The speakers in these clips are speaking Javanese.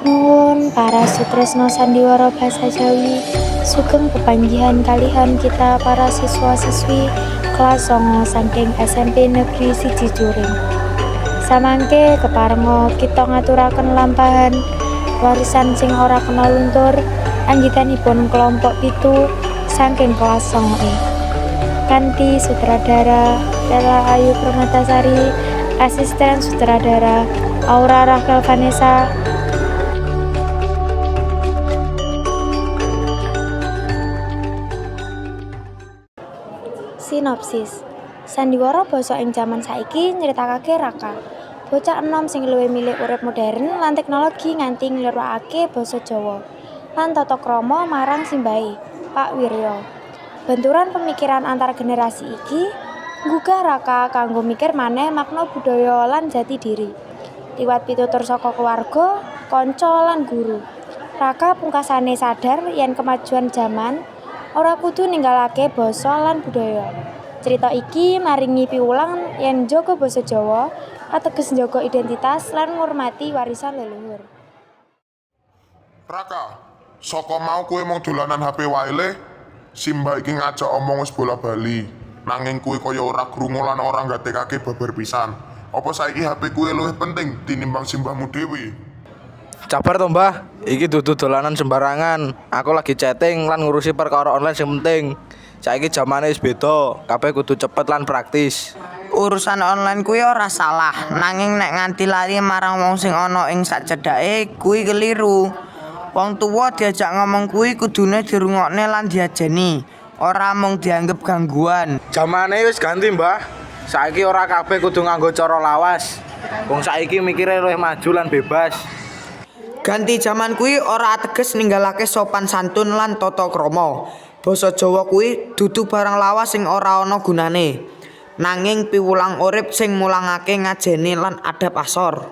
Nuwun para sutresna sandiwara basa Jawi, sugeng pepanggihan kalihan kita para siswa-siswi kelas 9 saking SMP Negeri 1 Curing. Samangke keparenga kita ngaturaken lampahan warisan sing ora kena luntur anggitanipun kelompok 7 saking kelas 9E. Kanthi sutradara Vela Ayu Permatasari, asisten sutradara Aura Rachel Vanessa. Sinopsis. Sandiwara basa ing jaman saiki nyritakake Raka, bocah enom sing luwih milih urip modern lan teknologi nganti nglirwakake basa Jawa lan tata krama marang simbahe, Pak Wirya. Benturan pemikiran antar generasi iki nggugah Raka kanggo mikir maneh makna budaya lan jati diri. Liwat pitutur saka keluarga, kanca lan guru, Raka pungkasane sadar yen kemajuan jaman ora kudu ninggalake basa lan budaya. Crita iki maringi piwulang yen njaga basa Jawa ateges njaga identitas lan ngurmati warisan leluhur. Raka, saka mau kowe mung dolanan HP wae le. Simbah iki ngajak omong wis bola-bali. Nanging kowe kaya ora krungu lan ora nggatekake babar pisan. Apa saiki HP kuwe luwih penting tinimbang simbahmu dhewe? Sabar to, Mbah. Iki dudu dolanan sembarangan. Aku lagi chatting lan ngurusi perkara online sing penting. Saiki jamane wis beda, kabeh kudu cepet lan praktis. Urusan online kuwi ora salah, nanging nek nganti lali marang wong sing ana ing sacedhake kuwi keliru. Wong tuwa diajak ngomong kuwi kudune dirungokne lan diajeni, ora mung dianggep gangguan. Jamane wis ganti, Mbah. Saiki ora kabeh kudu nganggo cara lawas. Wong saiki mikire luwih maju lan bebas. Ganti jaman kuwi ora ateges ninggalake sopan santun lan tata krama. Basa Jawa kuwi dudu barang lawas sing ora ana gunane, nanging piwulang urip sing mulangake ngajeni lan adab asor.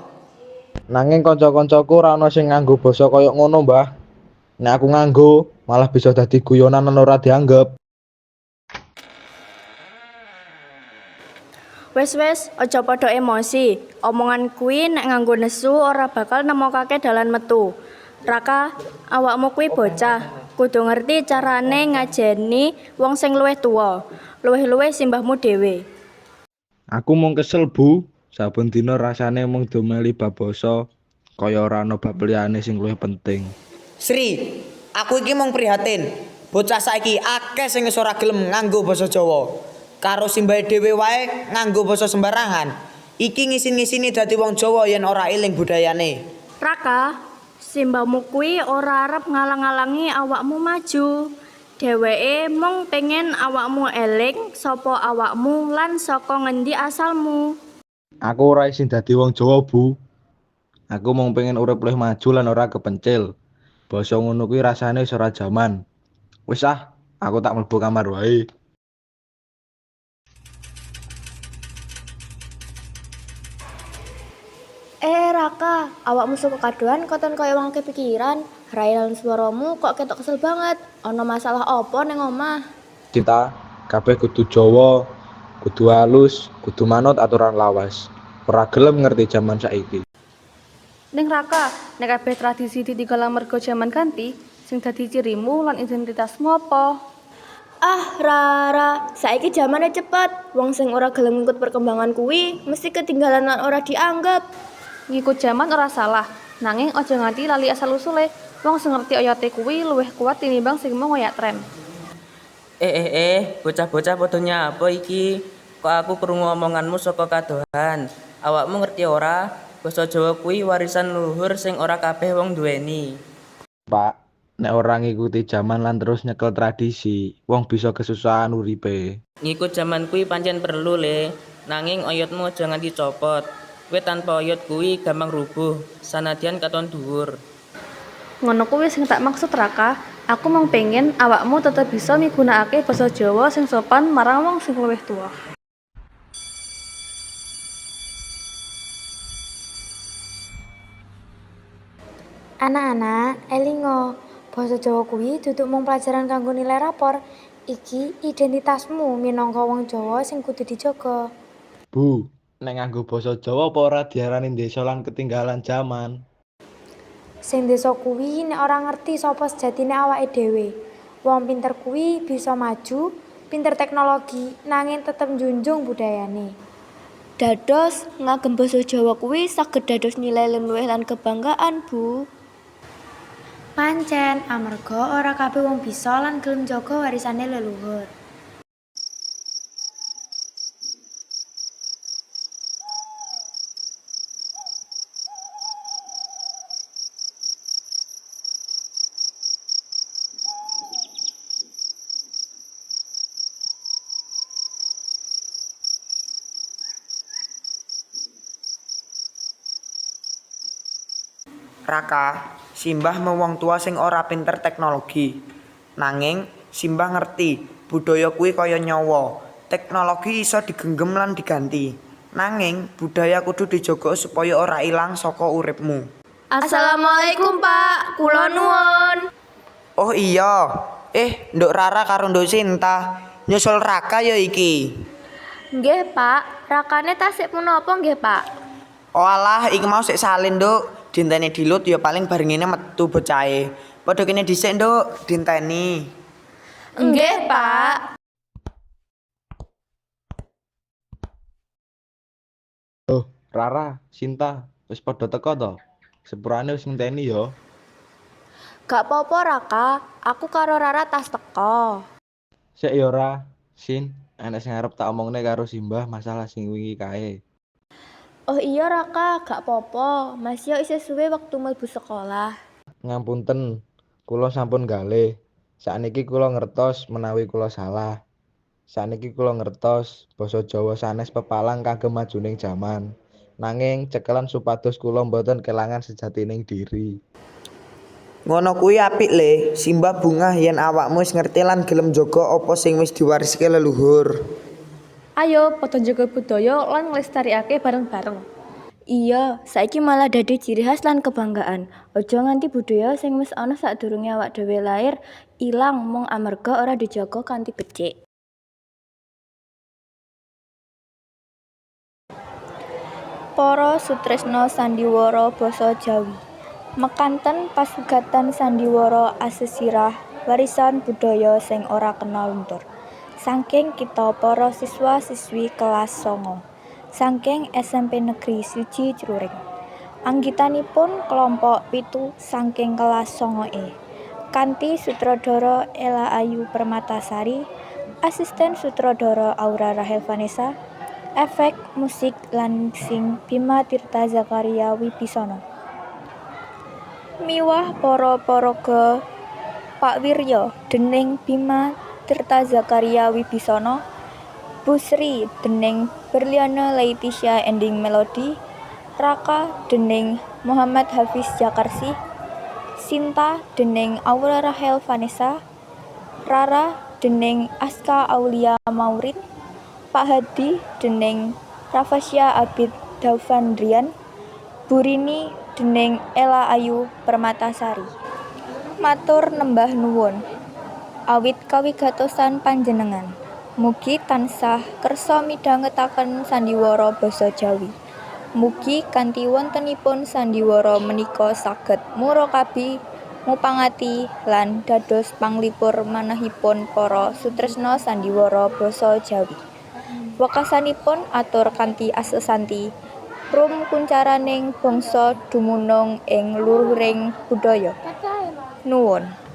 Nanging kanca-kancaku ora ana sing nganggo basa kaya ngono, Mbah. Nek aku nganggo, malah bisa dadi guyonan lan ora dianggep. Wis wis, aja padha emosi. Omongan kuwi nek nganggo nesu ora bakal nemokake dalan metu. Raka, awakmu kuwi bocah, kudu ngerti carane ngajeni wong sing luwih tuwa, luwih-luwih simbahmu dhewe. Aku mung kesel, Bu. Saben dina rasane mung diomeli bab basa, kaya ora ana bab liyane sing luwih penting. Sri, aku iki mung prihatin. Bocah saiki akeh sing wis ora gelem nganggo basa Jawa. Karo simbahe dhewe wae nganggo basa sembarangan. Iki ngisin-ngisini dadi wong Jawa yen ora eling budayane. Raka, simbahmu kuwi ora arep ngalang-alangi awakmu maju. Dheweke mung pengen awakmu eling sapa awakmu lan saka ngendi asalmu. Aku ora isin dadi wong Jawa, Bu. Aku mung pengen urip luwih maju lan ora kepencil. Basa ngono kuwi rasane wis ora jaman. Wis ah, aku tak mlebu kamar wae. Raka, awakmu saka kadohan katon kaya wong akeh pikiran. Rai lan swaramu kok ketok kesel banget. Ana masalah apa ning omah? Kita kabeh kudu Jawa, kudu halus, kudu manut aturan lawas. Ora gelem ngerti jaman saiki. Ning Raka, nek kabeh tradisi ditinggal mergo jaman ganti, sing dadi cirimu lan identitasmu apa? Ah, Rara, saiki jamane cepet. Wong sing ora gelem ngikut perkembangan kuwi mesti ketinggalan lan ora dianggap. Ngikut jaman ora salah, nanging aja nganti lali asal usule. Wong sing ngerti oyote kuwi luwih kuat tinimbang sing mung ngoyak tren. Eh, bocah-bocah padha nyapa iki? Kok aku krungu omonganmu saka kadohan? Awakmu ngerti ora? Basa Jawa kuwi warisan leluhur sing ora kabeh wong duweni. Pak, nek ora ngikuti jaman lan terus nyekel tradisi, wong bisa kesusahan uripe. Ngikut jaman kuwi pancen perlu le, nanging oyotmu aja nganti copot. Wit tanpa oyot kuwi gampang rubuh, sanadyan katon dhuwur. Ngono kuwi sing tak maksud Raka. Aku mung pengen awakmu tetep bisa migunakake basa Jawa sing sopan marang wong sing luwih tuwa. Anak-anak, elingo, basa Jawa kuwi dudu mung pelajaran kanggo nilai rapor. Iki identitasmu minangka wong Jawa sing kudu dijaga. Bu, nek nganggo basa Jawa apa ora diarani ndesa lan ketinggalan jaman? Sing ndeso kuwi nek ora ngerti sapa sejatine awake dhewe. Wong pinter kuwi bisa maju, pinter teknologi, nanging tetep njunjung budayane. Dados ngagem basa Jawa kuwi saged dados nilai luwih lan kebanggaan, Bu. Pancen amarga ora kabeh wong bisa lan gelem njaga warisane leluhur. Raka, Simbah mung wong tua sing ora pinter teknologi. Nanging Simbah ngerti budaya kuwi kaya nyawa. Teknologi iso digenggam lan diganti. Nanging budaya kudu dijaga supaya ora ilang saka uripmu. Assalamualaikum, Pak. Kula nuwun. Oh iya. Nduk Rara karo Nduk Sinta. Nyusul Raka ya iki. Nggih, Pak. Rakane tasik punapa nggih, Pak? Oh alah, iki mau sik salin, Nduk. Dinteni dilut ya paling bar ngene metu bocahe. Padha kene dhisik, Nduk, dinteni. Nggih, Pak. Oh, Rara, Sinta, wis padha teko to? Sepurane wis ngenteni ya. Gak apa-apa, Raka. Aku karo Rara tas teko. Sik ya ora, Sin, enek sing arep tak omongne karo Simbah masalah sing wingi kae. Oh iya Raka, gak apa-apa. Mas yo isih suwe wektu mlebu sekolah. Ngapunten, kula sampun galih. Sakniki kula ngertos menawi kula salah. Sakniki kula ngertos basa Jawa sanes pepalang kagem majuning jaman. Nanging cekelan supados kula mboten kelangan sejatining diri. Ngono kuwi apik le, Simbah bungah yen awakmu wis ngerti lan gelem njaga apa sing wis diwariske leluhur. Ayo padha njaga budaya lan nglestarikake bareng-bareng. Iya, saiki malah dadi ciri khas lan kebanggaan. Aja nganti budaya sing wis ana sadurunge awak dhewe lair ilang mung amarga ora dijaga kanthi becik. Para sutresna sandiwara basa Jawi. Mekanten pasugatan sandiwara asesirah warisan budaya sing ora kena luntur. Saking kita para siswa-siswi kelas 9 saking SMP Negeri 1 Cluring. Anggitanipun kelompok 7 saking kelas 9E. Kanthi sutradara Ella Ayu Permatasari, asisten sutradara Aura Rahel Vanessa, efek musik lan mixing Bima Tirta Zakaria Wibisono. Miwah para paraga Pak Wirya dening Bima Tirta Zakaria Wibisono, Bu Sri dening Berliana Laetitia Ending Melody, Raka dening Muhammad Hafiz Jakarsi, Sinta dening Aura Rahel Vanessa, Rara dening Aska Aulia Maurin, Pak Hadi dening Rafasya Abid Davandrian, Bu Rini dening Ella Ayu Permatasari. Matur nembah nuwun awit kawigatosan panjenengan. Mugi tansah kersa midhangetaken sandiwara basa Jawi. Mugi kanthi wontenipun sandiwara menika saged murakabi, mupangati lan dados panglipur manahipun para sutresna sandiwara basa Jawi. Wekasanipun atur kanthi asesanti rum kuncaraning bangsa dumunung ing luhuring budaya. Nuwun.